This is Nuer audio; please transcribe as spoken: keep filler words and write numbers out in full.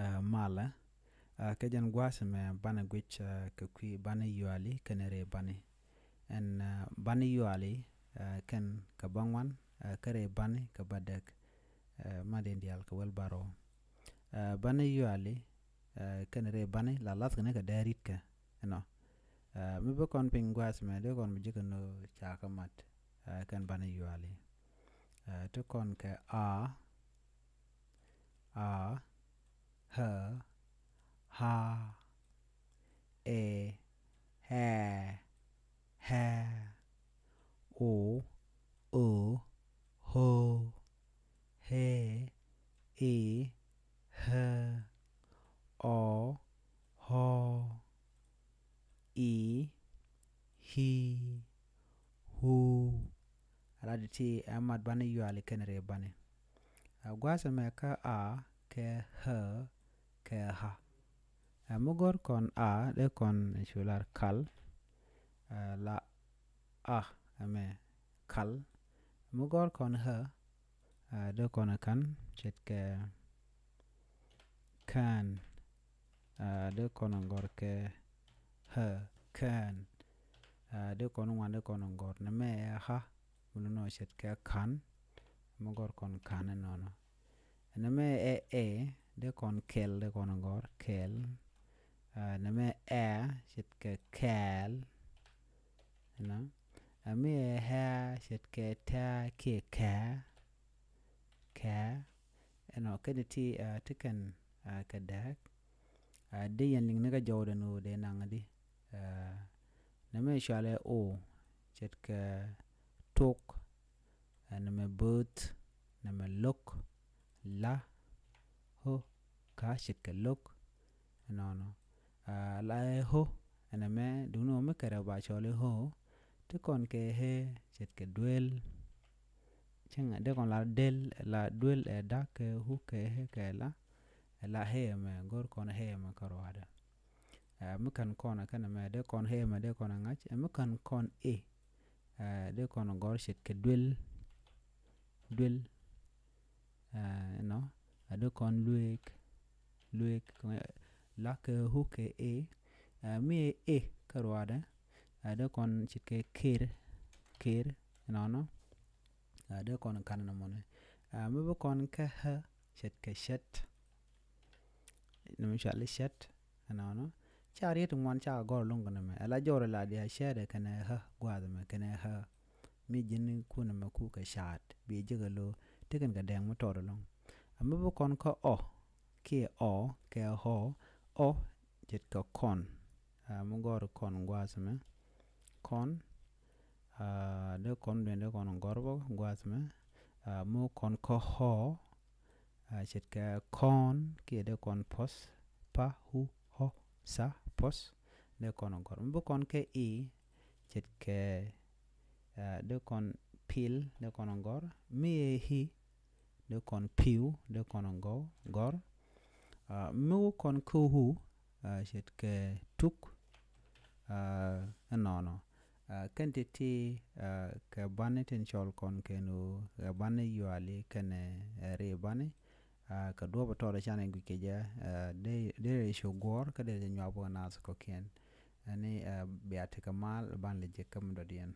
Ɛ, malɛ. Ɛ, kɛ jɛn gua̱a̱th ɛmɛ banɛ guic, ɛ, kɛ kui̱ bani yuali kɛnɛ rɛy bani. Ɛn, ɛ, bani yuali, ɛ, kɛn kɛ bäŋuan, ɛ, kɛ rɛy bani kɛ bädäk. Ɛ, ma dee diaal kɛ wäl bärɔw. Ɛ, bani yuali, ɛ, kɛnɛ rɛy bani la lathkɛ ni kɛ dee ri̱tkɛ ɛnɔ. Ɛ, mi bi kɔn piny gua̱a̱th ɛmɛ dee kɔn bi ji̱ kɛ nöö ca kɛ mat, ɛ, kɛn bani yuali. Ɛ, ti kɔn kɛ a, a, ɣä, ɣa, ɛ, ɣɛ, ɣɛ, o, ö, ɣö, ɣɛ, ɛ, ɣä, ɔ, ɣɔ, i, ɣi, ɣu. Ala di ti ɛ mat bani yuali kɛnɛ rɛy bani. Ɛ, gua̱a̱th ɛmɛ kä a kɛ ɣä kɛ ɣa. Ɛ, mi gɔ̱r kɔn a dee kɔn cu lar kal. Ɛ, la a ɛmɛ kal. Mi gɔ̱r kɔn ɣä, ɛ, dee kɔn kan ce̱tkɛ kään. Ɛ, dee kɔn gɔ̱r kɛ ɣä kään. Ɛ, dee kɔn ŋuan dee kɔn gɔ̱r nɛmɛ ɛ ɣa. Mi lun ɔ ce̱tkɛ ka̱n. Mi gɔ̱r kɔn ka̱n ɛnɔnɔ. Nɛmɛ ɛ ɛ dee kɔn kɛl dee kɔn gɔ̱r kɛl. Ɛ, nɛmɛ ɛ ce̱tkɛ kɛɛl. Ɛnɔ. Ɛ, mi ɛ ɣɛ ce̱tkɛ tɛ̈ kiɛ kɛ. Kɛ. Ɛnɔ kɛn ti, ɛ, ti kɛn, ɛ, kɛ dääk. Ɛ, dee yɛn liŋ ni kä jɔwdɛ ni ɣöö dee naŋ di. Ɛ, nɛmɛ cualɛ o ce̱tkɛ tok. Ɛ, nɛmɛ bööth, nɛmɛ lo̱k, la, ɣö, ka ce̱tkɛ lo̱k. Ɛnɔnɔ. Ɛ, la ɛ ɣö, ɛn ɛmɛ duŋni ɣöö mi kɛrɛ ba cɔl i̱ ɣö, ti kɔn kɛ ɣee ce̱tkɛ duel. Cäŋ dee kɔn la del, la duel ɛ da̱k kɛ ɣu kɛ ɣee kɛ la. Ɛ la ɣee ɛmɛ, go̱r kɔn ɣee ɛmɛ kä ruaadɛ. Ɛ, mi kän kɔn ɛ kɛn ɛmɛ, dee kɔn ɣee ɛmɛ, dee kɔn ɛ ŋa̱c, ɛ mi kän kɔn ɛ. Ɛ, dee kɔn ɛ gɔ̱r ce̱tkɛ duel. Duel. Ɛ, ɛnɔ, ɛ dee kɔn lueek. Lueek, la kɛ ɣu kɛ ɛ. Ɛ, mi ɛ ɛ kä ruaadɛ. Ɛ, dee kɔn ce̱tkɛ ker. Ker, ɛnɔnɔ. Ɛ, dee kɔn kan ɛnɔ mɔnɛ. Ɛ, mi bi kɔn kä ɣä ce̱tkɛ cɛt. Nɛmɛ cuali cɛt, ɛnɔnɔ. Ca riet ŋuan ca gɔr loŋ kɛ nɛmɛ. Ɛ la jɔr la dia cɛt ɛ kɛnɛ ɣä gua̱a̱th ɛmɛ kɛnɛ ɣä. Mi ji̱n kun ɛmɛ ku kɛ caat. Bi jɛ kɛ lo̱. Ti kɛn kɛ dɛŋ mi tɔɔt ɛlɔ̱ŋ. Ɛ mi bi kɔn kä ɔ. Kiɛ ɔ, kɛ ɣɔ. Ɔ, ce̱tkɛ kɔn. Ɛ, mi gɔr kɔn gua̱a̱th ɛmɛ. Kɔn. Ɛ, dee kɔn duel dee kɔn gɔr bä gua̱a̱th ɛmɛ. Ɛ, mi kɔn kä ɣɔ. Ɛ, ce̱tkɛ kɔn kiɛ dee kɔn puɔ̱th, pa, hu, ɣɔ, tha, puɔ̱th, dee kɔn gɔ̱r. Mi bi kɔn kɛ i, ce̱tkɛ, ɛ, dee kɔn pil, dee kɔn gɔ̱r. Mi ɛ hi, dee kɔn piw, dee kɔn gɔ̱-, gɔ̱r. Ɛ, mi wä kɔn kä hu, ɛ, ce̱tkɛ tuk, ɛ, ɛnɔnɔ. Ɛ, kɛn ti̱ti̱, ɛ, kɛ bani tin cɔl kɔn kɛn ɣöö kɛ bani yuali kɛnɛ, ɛ, ri bani. Ɛ, kɛ duɔ̱ɔ̱p ɛ tɔɔt ɛ canɛ guic kɛ jɛ, ɛ, dee, dee rɛy cu guɔ̱ɔ̱r kä dee rɛy nyuak bä kɛ naath kɔ̱kiɛn. Ɛni, ɛ, bia tekɛ mal ban lɛ jek kä mi dɔ̱diɛn.